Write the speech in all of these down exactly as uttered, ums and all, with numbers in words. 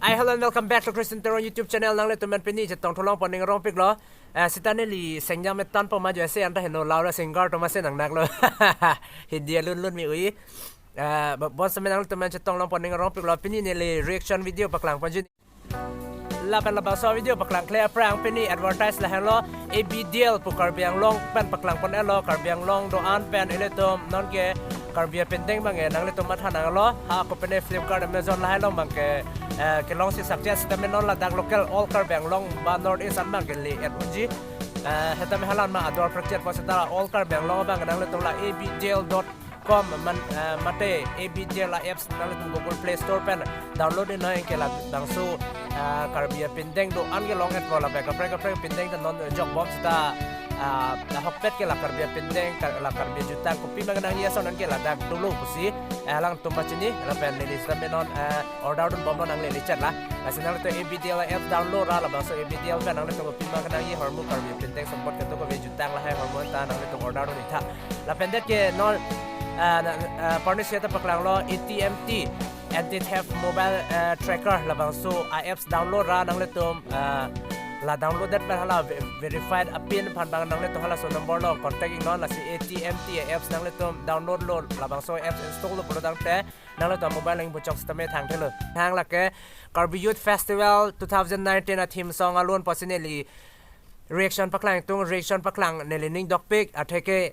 Hi, hello and welcome back to Christian Teron YouTube channel. Nanglitum an pini chetong tholong pon ning arongpiklo. Eh, sita neli sengjam metan po ma jo ese anta heno laura singer to mase nang naklo. Hindi alun lun mi ui. Eh, ba-, bon semen nanglitum an chetong long pon ning arongpiklo. Pini neli reaction video paklang ponji. Lapen labangso video paklangkle aphrang pini advertise lahenlo, A B D L pu Karbi Anglong pen paklang pon-etlo, Karbi Anglong do-an pen ilitum nonke Karbi apindeng abangke nanglitum matha nanglo, ha kopine Flipkart, Amazon lahai along abangke, eh, kelongsi success tame non ladak local all Karbi Anglong ba North East an abangke le-et unji. Eh, hetame halan ma ador prekchet po seta all Karbi Anglong abangke nanglitum la A B D L dot com man, eh, mate A B D L apps nanglitum Google Play Store pen download-ik non, anke labangso, eh, Karbi apindeng do-an kelong-et po lapen kaprek kaprek pindeng ta non jok bom seta, eh, la hokpet ke la Karbi apindeng, ka-, la Karbi ajutang kopi ma kenangji ason anke ladak dolo pusi, eh, alangtum pachini, lapen neli sitame non, eh, order dun bomlo, nang lele chat la. Lasi nanglitum A B D L apps download ra labangso A B D L pen nanglitum kopi ma kenangji ahormu Karbi apindeng sempot kedo kave jutang lahai ahormu ta nanglitum order dun-ik tha. Lapen det ke non, ah, na, ah, parni seta paklanglo A T M T, Anti Theft Mobile, ah, Tracker, labangso a-apps download ra nanglitum, ah, la download det pen hala ve-, verified apin aphan abang nanglitum halaso number along contact-ik non, lasi A T M T apps nanglitum download-lo, labangso apps install-lo pulo tangte nanglitum mobile along puchok sitame thangthelo. Thang lake Karbi Youth Festival two thousand nineteen a-theme song alun pusi neli reaction paklang tung, reaction paklang neli ning dokpik, atheke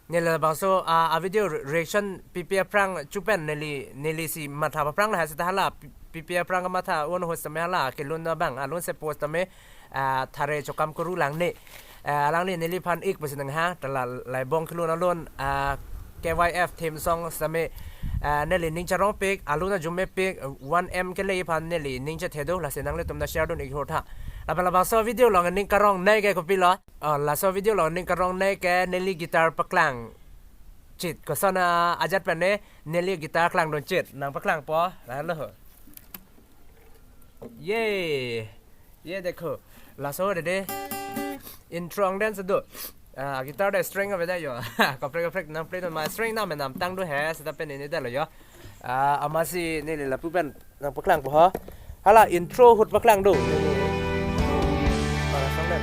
neli labangso, ah, a-video re-, reaction pipi aphrang chupen neli, neli si matha aphrang lahai seta hala pi-, pipi aphrang matha un host tame hala kelun abang alun se post tame, ah, thare chokam kuru lang ne. Eh, alangli neliphan ik pusi nang ha, ta la laibong kelun alun, ah, K Y F theme song sitame, ah, neli ning charongpik, alun ajumpik, one M kele aphan neli ning chethe do, lasi nanglitum ta share dun-ik ho tha. Lapen labangso video along ning karongnei ke kopilo? Oh, laso video along ning karongnei ke neli guitar paklang chit. Koson a-ajat pen ne neli guitar klang dun chit. Nang paklang po, lahenlo ho. Ye. Ye dekho. Laso dede. Intro angdeng si do. Ah, guitar de string ave da jo. Kaprek kaprek nang play non ma string nam nam tang do he, seta pen ini da lo jo. Ah, amatsi neli lapu pen nang paklang po ho. Hala intro ahut paklang do. Para song den.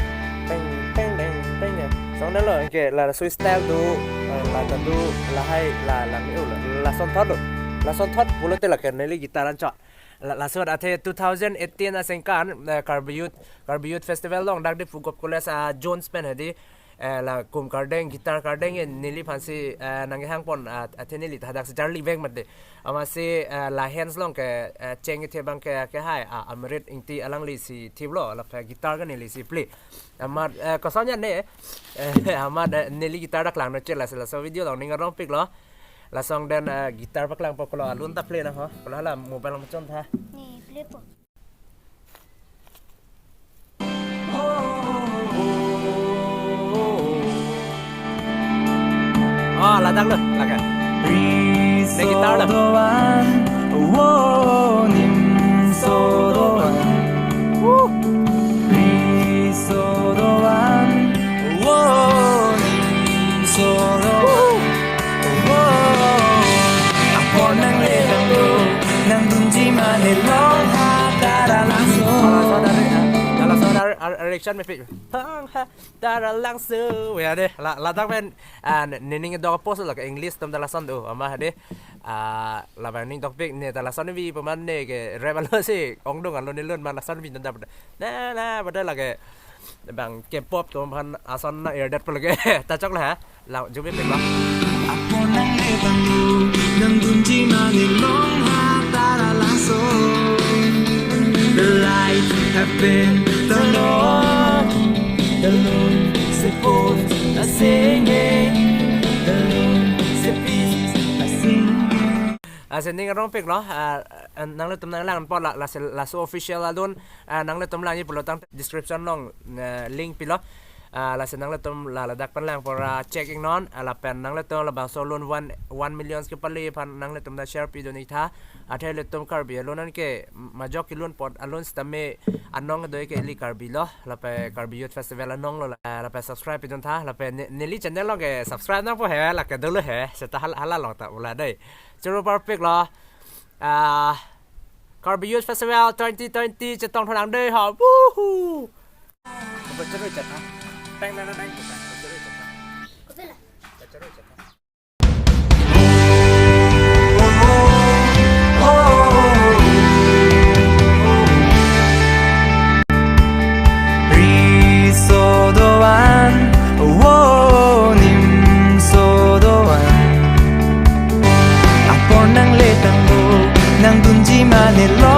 Teng, teng, teng, teng ya. Song den lo, anke la sui style do, eh, la ta do, lahai, la, la, la, la son thot do. La son thot pulote lake neli guitar anchot. La, laso athe two thousand eighteen aningkan, eh, Karbi Youth, Karbi Youth Festival along dak Diphu Govt College a-zones pen hedi, eh, la kum kardeng, guitar kardeng neliphan si, eh, nang hang pon, ah, athe neli ta hadak si charli vek mati. Amatsi, eh, la hands along ke, eh, cheng ithe abangke, ke hai, ah, Amrit Ingti alangli si thip lo, lapen guitar ke neli si play. Amat, eh, koson ya ne, eh, amat, eh, neli guitar ta klang no chela sela, so video along ning arongpiklo. Lason den, eh, guitar paklang po, kolo alun ta play nang ho. Kolo hala mobile along chon tha. Ni play po. Oh, ladak lo, laga. Ne guitar lo. Woo. Apor nang le dang do, nang dunji mane long ha tara langso. Laso dar, laso dar, ar-, ar-, reaction mepik. Long ha tara langso. Ya deh, la, ladak pen, ah, ne, ne ning dok post lo ke English atum ta lason do, amat deh. Ah, labang ning dokpik ne ta lason vi pemane ke rap alo si ongdung alo nilun ma lason vi nonda pada. Na, na, pada lake bang K-pop atum aphan ason na air dat pelage. Ta chok la ha. La jumit pek ba. Apor nang le bang lu, nang dunji mane long ha tara langso. The light have been turned on. The moon supposed to singing. The moon is a peace a singing. Lasi ning arongpiklo, ah, nanglitum nang lang po la, lasi, laso official alun, ah, nanglitum langji pulo tang description along, eh, link pilo. Ah, lasi nanglitum la ladak pen lang pora check-ik non, ah, lapen nanglitum labangso alun one, one million kepali aphan nanglitum ta share pidun-ik tha. Athe ilitum Karbi alun anke majok kelun apot alun sitame anong do ke ili Karbi lo, lapen Karbi Youth Festival anong lo la, ah, lapen subscribe pidun tha, lapen ne-, neli channel along ke subscribe nang po he, lake dolo he, seta hal-, hala along ta ula dei. Choro parpiklo. Ah, Karbi Youth Festival twenty twenty chetong thonang dei ha. Woohoo! Riso do-an, o nimso do-an. Apor nangletanglo, nangdunji ma ne lo